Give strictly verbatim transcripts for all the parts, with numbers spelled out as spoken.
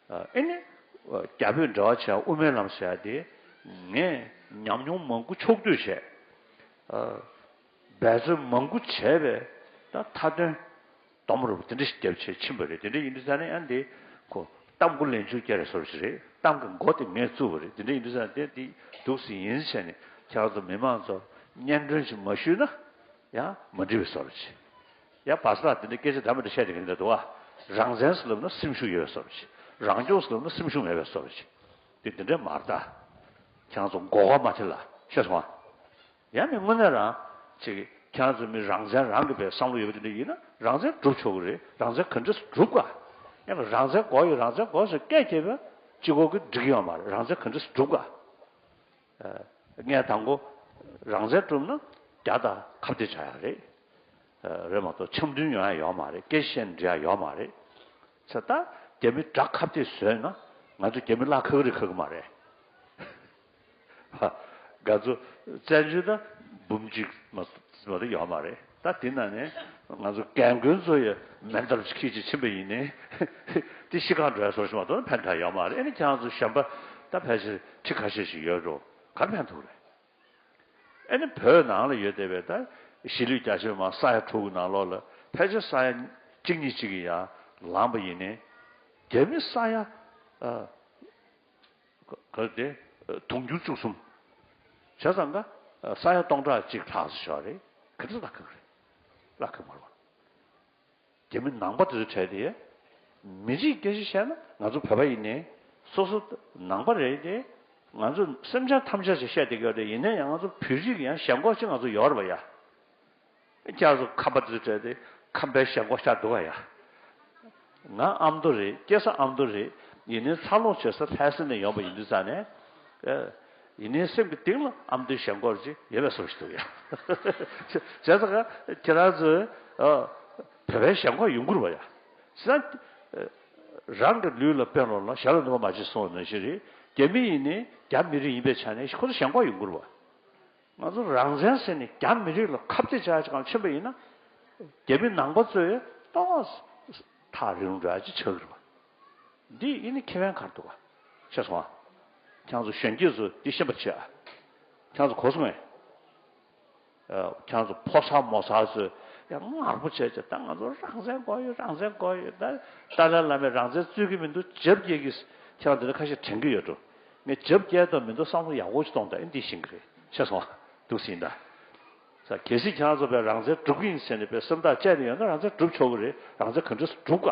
ཨ་ཨེ་ནི་རྒྱ་བོད་འབྲེལ་བ་བྱས་དབུ་མའི་ལམ་ཟེར་ཡ་དེ་ངས་ཉམས་མྱོང་མང་པོ་ཕྱོགས་བསྡུས་བྱས། ཨ་འབད་རྩོལ་མང་པོ་བྱས་པས་ད་མཐའ་དོན་སྡོམ་རུ་དེ་འདྲ་ཞིག་བརྒྱབ་བྱས་ཕྱིན་པ་རེད། དེ་འདྲ་ཡིན་དུས་ཙང་ནས་ཨ་འདི་ཁོ་གཏམ་མགོ་ལན་ཆུང་སྐྱེ་རེ་བཟོ་རུ་ཞིག་རེད། གཏམ་གྱི་མགོ་དེ་ངས་བཙུགས་པ་རེད། དེ་འདྲ་ཡིན་དུས་ཙང་དེ་འདི་འདུག་སེ་ཡིན་བྱས་ནས་ཁྱེད་རང་ཚོ་མི་མང་ཚོ་སྙན་སྒྲོན་ཞིག་མ་ཞུས་ན་ཡང་མ་འགྲིག་པའི་བཟོ་རུ་ཞིག་ཡ་བར་སྐབས་དེ་འདྲ་སྐད་ཆ་འདྲ་མི་འདྲ་བཤད་བསྡད་མཁན་འདྲ་འདུག་ཨ། རང་བཙན་ཟེར་ལབ་ན་སེམས་ཤུགས་ཡོད་པའི་བཟོ་འདྲ་ཅིག་རང་སྐྱོང་ཟེར་ལབ་ན་སེམས་ཤུགས་མེད་པའི་བཟོ་འདྲ་ཅིག་དེ་དེ་འདྲ་མ་རེད་ད། ཁྱེད་རང་ཚོ་མགོ་སྐོར་མ་ཐེབས་ལ་ཤེས་སོང་ཨ། ཡང་ནི་དངོས་གནས་རང་ཅིག་ཁྱེད་རང་ཚོ་མི་རང་བཙན་རང་གི་བའི་བསམ་བློ་ཡོད་པ་དེ་འདྲ་ཡིན་ན་རང་བཙན་སྒྲུབ་ཆོག་གི་རེད། རང་བཙན་ག་འདྲས་སྒྲུབ་ག་ཡང་ན་རང་བཙན་དགོས་ཡོད་རང་བཙན་དགོས་ཟེར་སྐད་རྒྱབ་པ་གཅིག་པོ་གིས་འགྲིག་གི་ཡོད་མ་རེད། རང་བཙན་ག་འདྲས་སྒྲུབ་ག་ངས་དང་པོ་རང་བཙན་བསྒྲུབས་ན་རྒྱ་དང་ཁ་གཏད་བྱ་ཡག་རེད། རེད་མ་གཏོགས་འཆམ་མཐུན་ཡོང་ཡག་ཡོད་མ་རེད། སྐད་ཆ་བཤད་ནས་འགྲིག་ཡག་ཡོད་མ་རེད། ཚེ་ད་རྒྱ་མི་དགྲ་ཁ་གཏད་བཟོས་ན་ང་ཚོ་རྒྱ་མི་གླགས་ཁ་གི་རེད་ཁ་གི་མ་རེད། ང་ཚོ་བཙན་བྱོལ་ད་འབུམ་གཅིག་མ་མ་གཏོགས་ཡོད་མ་རེད། ད་དེ་ནང་ནས་ང་ཚོ་རྒན་རྒོན་ཚོ་ཡི་མེ་མདའ་ཅིག་འཁྱེར་ཅིག་ཕྱིན་པ་ཡིན་ནའི་དེ་ཤི་ཁ་འགྲོ་ཡ་བཟོ་ཞིག་མ་གཏོགས་ཕན་ཐོགས་ཡོད་མ་རེད། ཨ་ནི་ཁྱེད་རང་ཚོ་གཞན་པ་ད་ཕལ་ཆེར་ཁྲི་ཁ་ཤས་ཤིག་ཡོད་འགྲོ། ག་རེ་ཕན་ཐོགས་རེད། ཨ་ནི་བོད་ནང་ལ་ཡོད་བསྡད་པའི་ད་གཞིས་ལུས་རྒྱ་ཆེ་མ་ས་ཡ་དྲུག་གི་ནང་ལོགས་ལ་ཕལ་ཆེར་ས་ཡ་གཅིག་གཉིས་གཅིག་གི་ཡང་ལངས་པ་ཡིན་ནའི་རྒྱ་མི་ས་ཡ་ཨ། ག་དེ་དུང་ཕྱུར་བཅུ་གསུམ། བྱས་ཙང་ཀ་ས་ཡ་སྟོང་ཕྲག་གཅིག་ལྷག་ཙམ་ཞིག་རེད། ག་འདྲ་ལྷག་གི་རེད། ལྷག་གི་མ་རེད། རྒྱ་མི་ནང་པ་དེ་ཚོའི་གྲས་དེ་མི་རིགས་སྐད་ཆ་བཤད་ན་ང་ཚོ་བོད་པ་ཡིན་ནའི་སོ་སོ་ནང་པ་རེད་དེ། ང་ཚོ་སེམས་ཅན་ཐམས་ཅད་ཅིག་བཤད་བསྡད་ཀྱི་ཡོད་རེད། ཡིན་ནའི་ཡང་ང་ཚོ་བོད་རིགས་ཡང་ཞེན་ཁོག་ཅིག་ང་ཚོ་ཡོད་རེད་པ་ཡ། ཁྱེད་ཚོ་ཁམས་པ་དེ་ཚོའི་གྲས་དེ་ཁམས་པའི་ཞེན་ཁོག་ཤར་འདུག་ག་ཡ། ང་ཨ་མདོ་རེད། སྐྱེས་ས་ཨ་མདོ་རེད། ཡིན་ནའི་འཚར་ལོངས་བྱེད་ས་ལྷ་ས་ནས་ཡོང་པ་ཡིན་དུས་ཙང་ནས། ཨེ། ཡིན་ནའི་སེམས་ཀྱི་གཏིང་ལ་ཨ་མདོའི་ཞེན་ཁོག་ཅིག་ཡོད་པའི་བཟོ་ཞིག་འདུག་ཡ། བྱས་ཙང་ཀ་ཁྱེད་རང་ཚོས་ཨ་བོད་པའི་ཞེན་ཁོག་ཡོང་གི་རེད་པ་ཡ། བྱས་ཙང་། རང་གི་ལུས་ལ་དཔེ་ལོངས་ལ་ཞྭ་ལ་ནུ་མ་མ་བྱེད་གསུངས་པ་ནང་བཞིན་རེད། རྒྱ་མི་ཡིན་ནའི་རྒྱ་མི་རིགས་ཡིན་པའི་ཆ་ནས་ཁོ་ཚོ་ཞེན་ཁོག་ཡོང་གི་རེད་པ། ང་ཚོ་རང་བཙན་ཟེར་ནས་རྒྱ་མི་རིགས་ལ་ཁ་གཏད་བྱ་ཡག་ཅིག་གང་ཕྱིན་པ་ཡིན་ན། རྒྱ་མི་ནང་པ་ཚོས་ཏོག་ཙམ་ཐག་རིང་འགྲོ་ཡག་ཅིག་ཆགས་ཀྱི་རེད་པ། འདི་ཡིན་ནི་ཁེ་ཕན་ག་རེ་འདུག་ག་ཤེས་སོང་ཨ། ཁྱེད་ཚོ་གཞོན་སྐྱེས་ཚོ་འདི་ཤེས་པ་བྱེད་ཨ། ཁྱེད་ཚོ་གོ་སོང་ངས། ཨ། ཁྱེད་ཚོ་ཕོ་གསར་མོ་གསར་ཚོས་ཡང་ངར་པོ་བྱས་བྱས་ད་ང་ཚོ་རང་བཙན་དགོས་ཡོད། རང་བཙན་དགོས་ཡོད། ད་ཏཱ་ལའི་བླ་མས་རང་བཙན་རྩོད་ཀྱི་མི་འདུག་ཇབ་རྒྱག་གི། ཁྱེད་རང་འདི་འདྲ་ཁ་ཤས་དྲན་གྱི་ཡོད་འགྲོ། ངས་ཇབ་རྒྱག་དང་མི་འདུག་བསམ་བློ་ཡག་པོ་ཞིག་གཏོང་དང་ཨེ་འདི་ཤེས་ཀྱི་རེད། ཤེས་སོང་ཨ། འདུག་སེ་ཡིན་ད། ས་གལ་སྲིད་ཁྱེད་རང་ཚོ་བས་རང་བཙན་སྒྲུབ་ཀྱི་ཡིན་ཟེར་ནས་བས་སེམས་ཐག་བཅད་ནས་ཡོད་ན་རང་བཙན་སྒྲུབ་ཆོག་གི་རེད། རང་བཙན་ག་འདྲས་སྒྲུབ་ག་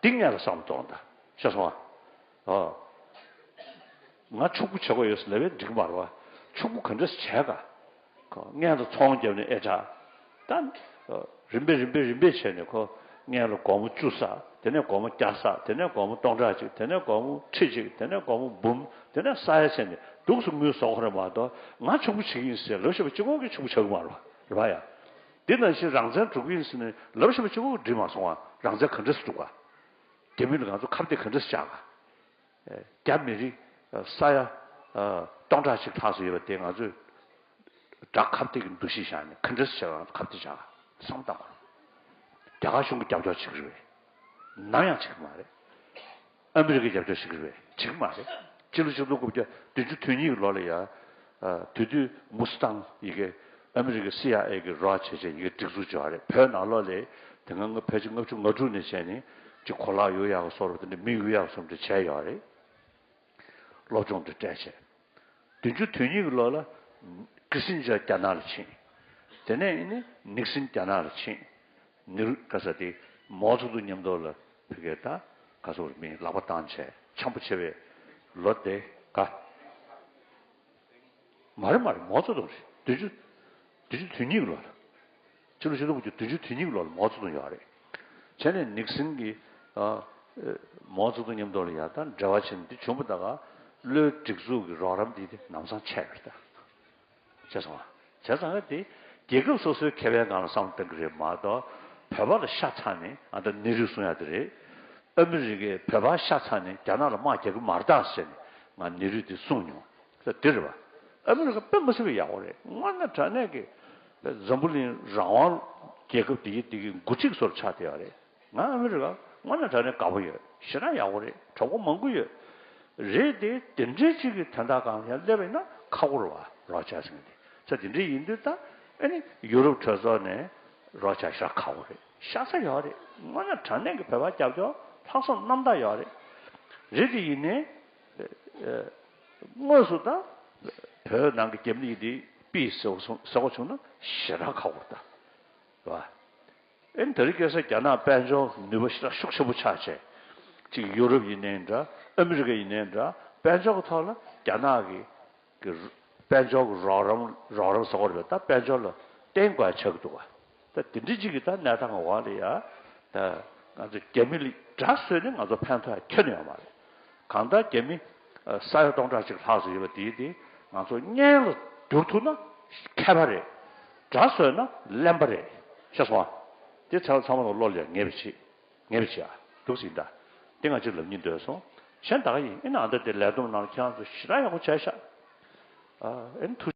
འདི་ངས་ལ་བསམ་བློ་གཏོང་དང་ཤེས་སོང་ཨ། ཨོ། ང་ཕྱུག་པོ་བྱེད་དགོས་ཡོད་ཟེར་ལབ་པས་འགྲིག་མ་རེད་པ། ཕྱུག་པོ་ག་འདྲས་བྱས་ག་ཁོ་སྔོན་དུ་ཚོང་བརྒྱབ་ནས་ཨེ་དྲག་ད། རིམ་པས་རིམ་པས་རིམ་པས་བྱས་ནས་ཁོ་སྔོན་ལ་སྒོར་མོ་བཅུ་བསགས། དེ་ནས་སྒོར་མོ་བརྒྱ་བསགས། དེ་ནས་སྒོར་མོ་སྟོང་ཕྲག་གཅིག་དེ་ནས་སྒོར་མོ་ཁྲི་གཅིག་དེ་ནས་སྒོར་མོ་འབུམ། དེ་ནས་ས་ཡ་བྱས་ནས་འདུག་སེ་དངུལ་བཟོ་གི་རེད་མ་གཏོགས་ང་ཕྱུག་པོ་བྱེད་ཀྱི་ཡིན་ཟེར་ལབ་བཞག་པ་གཅིག་པོ་གིས་ཕྱུག་པོ་ཆགས་ཀྱི་མ་རེད་པ། རེད་པ་ཡ། འདི་ནང་བཞིན་རང་བཙན་སྒྲུབ་ཀྱི་ཡིན་ཟེར་ནས་ལབ་བཞག་པ་གཅིག་པོ་གིས་འགྲིག་མ་སོང་བ། རང་བཙན་ག་འདྲས་སེ་སྒྲུབ་ག་རྒྱ་མི་ལ་ང་ཚོ་ཁ་གཏད་ག་འདྲས་སེ་བཅག་ག་རྒྱ་མི་རིགས་ས་ཡ་སྟོང་ཕྲག་གཅིག་ལྷག་ཙམ་ཡོད་པ་དེ་ང་ཚོས་དགྲ་ཁ་གཏད་ཀྱི་འདུ་ཤེས་བཞག་ནས་ག་འདྲས་བྱས་པ་ཁ་གཏད་བྱ་བསམ་བཏང་དགོས། རྒྱ་གར་གཞུང་གིས་རྒྱབ་སྐྱོར་བྱེད་ཀྱི་རེད་པས། ནམ་ཡང་བྱེད་ཀྱི་མ་རེད། ཨ་མི་རི་ཀས་རྒྱབ་སྐྱོར་བྱེད་ཀྱི་རེད་པས། བྱེད་ཀྱི་མ་རེད། ཕྱི་ལོ་ཆིག་སྟོང་དགུ་བརྒྱ་བདུན་ཅུ་དོན་གཉིས་ཀྱི་ལོ་ལ་ཡ། དེ་དུས་མུ་སི་ཏང་ཡི་གེ་ཨ་མི་རི་ཀའི་སི་ཨའི་ཨེ་གི་རོགས་བྱས་བྱས་ཡི་གེ་སྒྲིག་འཛུགས་བྱས་པ་རེད། བོད་ནང་ལོགས་ལ་དེ་སྔ་ཕལ་ཆེར་ལྔ་བཅུ་ང་དྲུག་ནས་བྱས་ནས་ཅིག་གོ་ལག་གཡུག་ཡག་བཟོ་འདྲ་དེ་འདྲ་མི་གཡུག་ཡག་བཟོ་འདྲ་བྱས་ཡོད་རེད། སློབ་སྦྱོང་དེ་སྤྲད་བྱས། བདུན་ཅུ་དོན་གཉིས་ཀྱི་ལོ་ལ་ཀི་སིན་ཇར་རྒྱ་ནག་ལ་ཕྱིན། དེ་ནས་ཨེ་ནི་ནིག་སིན་རྒྱ་ནག་ལ་ཕྱིན། ནེ་རུ་ག་ས་དེ་མའོ་ཙེ་ཏུང་མཉམ་དུ་ལ་ཕ་གིར་ད་ག་ཚོད་མིན་ལག་པ་བཏང་བྱས་འཆམ་པོ་བྱས་པའི་ལོ་དེ་ག་མ་རེད་མ་རེད། མའོ་ཙེ་ཏུང་རེད། བདུན་ཅུ་བདུན་ཅུ་དོན་གཉིས་ཀྱི་ལོ་ལ། ཕྱི་ལོ་ཆིག་སྟོང་དགུ་བརྒྱ་བདུན་ཅུ་དོན་གཉིས་ཀྱི་ལོ་ལ་མའོ་ཙེ་ཏུང་ཡོད་རེད། བྱས་ནས་ནིག་སིན་གྱིས་ཨ་མའོ་ཙེ་ཏུང་མཉམ་དུ་ལ་ཡ་ད་འབྲེལ་བ་བྱས་ནས་འདི་བྱུང་བ་ད་ག་བློའི་སྒྲིག་འཛུགས་ཀྱི་རོགས་རམ་འདི་དེ་ལམ་སང་ཆད་པ་རེད་ད། བྱས་སོང་བ། བྱས་ཙང་ང་དེ་རྒྱལ་ཁབ་སོ་སོའི་ཁེ་ཕན་སྒང་ལ་བསམ་བློ་གཏང་གི་རེད་མ་གཏོགས་བོད་པ་ལ་ཤ་ཚ་ནས་ཨ་ད་ནེ་རུས་གསུང་ཡ་དེ་རེད། ཨ་མི་རི་ཀས་བོད་པ་ཤ་ཚ་ནས་རྒྱ་ནག་ལ་དམག་རྒྱག་གི་མ་རེད་ད་ཟེར་ནས་ང་ནེ་རུས་དེ་གསུངས་མྱོང་། ད་དེ་རེད་བ། ཨ་མི་རི་ཀ་དཔེ་མི་སྲིད་པའི་ཡག་པོ་རེད། དངོས་གནས་དྲང་གནས་ཀྱི་འཛམ་བུ་གླིང་རང་དབང་རྒྱལ་ཁབ་དེ་ཡི་དེ་གི་འགོ་ཁྲིད་བཟོ་འདྲ་ཆགས་བསྡད་ཡོད་རེད། ང་ཨ་མི་རི་ཀ་དངོས་གནས་དྲང་གནས་དགའ་པོ་ཡོད། ཞེ་དྲག་ཡག་པོ་རེད། གྲོགས་པོ་མང་པོ་ཡོད་རེད་དེ། དེ་འདྲའི་གཅིག་གི་དོན་དག་སྒང་ལ་ཡང་སླེབས་པ་ཡིན་ན་ཁག་པོ་རེད་བ། རོགས་བྱ་ཟེར་མཁན་དེ་ཚོ་དེ་འདྲ་ཡིན་དུས། ད་ཨ་ནི་ཡུ་རོབ་གྲོས་ཚོགས་ནས་རོགས་བྱ་ཞེ་དྲག་ཁག་པོ་རེད། ཤ་ཚ་ཡོད་རེད། དངོས་གནས་དྲང་གནས་ཀྱི་བོད་པ་རྒྱབ་སྐྱོར་ལྷག་བསམ་རྣམ་དག་ཡོད་རེད། རེད་དེ་ཡིན་ནའི་དངོས་སུ་ད་བོད་ནང་གི་རྒྱ་མི་འདི་ཕུད་ཟེར་བ་སོང་ཟེར་བ་བྱུང་ན་ཞེ་དྲག་ཁག་པོ་རེད་ད། རེད་བ། ཨེ་དེ་རིང་ཁ་སང་རྒྱ་ནག་དཔལ་འབྱོར་ནུས་པ་ཞེ་དྲག་ཤུགས་ཆེན་པོ་ཆགས་བྱས། གཅིག་ཡུ་རོབ་ཡིན་ནའི་འདྲ། ཨ་མི་རི་ཀ་ཡིན་ནའི་འདྲ། དཔལ་འབྱོར་གྱི་ཐོག་ལ་རྒྱ་ནག་གི་གི་དཔལ་འབྱོར་གྱི་རོགས་རམ་རོགས་རམ་ཟེར་དགོས་རེད་པས། ད་དཔལ་འབྱོར་ལ་བརྟེན་དགོས་ཆགས་ཀྱི་འདུག་བ། ད་དེ་འདྲ་གཅིག་གི་ད་གནས་སྟངས་འོག་ལ་ཡ། ད་ང་ཚོ་རྒྱ་མི་ལ་དགྲ་བཟོས་ནས་ང་ཚོ་ཕན་ཐོགས་ཁྱོན་ནས་ཡོད་མ་རེད། གང་ལྟར་རྒྱ་མི་ཨ་ས་ཡ་སྟོང་ཕྲག་གཅིག་ལྷག་ཙམ་ཡོད་པ་དེའི་དེ་ང་ཚོ་གཉེན་ལ་བསྒྱུར་ཐུབ་ན་མཁས་པ་རེད། དགྲ་བཟོས་ན་གླེན་པ་རེད། ཤེས་སོང་ཨ། དེ་ཚང་ཚང་མ་ལ་བློ་ལ་ངེས་པ་བྱེད། ངེས་པ་བྱེད་ཨ། འདུག་ཟིན་ད། དེ་ང་ཅིག་ལབ་སྙིང་འདོད་སོང་། གཞན་ད་ག་ཡིན། ཨེ་ན་ཨ་ད་དེ་ལས་བསྡོམས་ནང་ལ་ཁྱེད་རང་ཚོ་ཞེ་དྲག་ཡག་པོ་བྱས་ཤག་ཨ་ཨེ་ན་ཐུགས།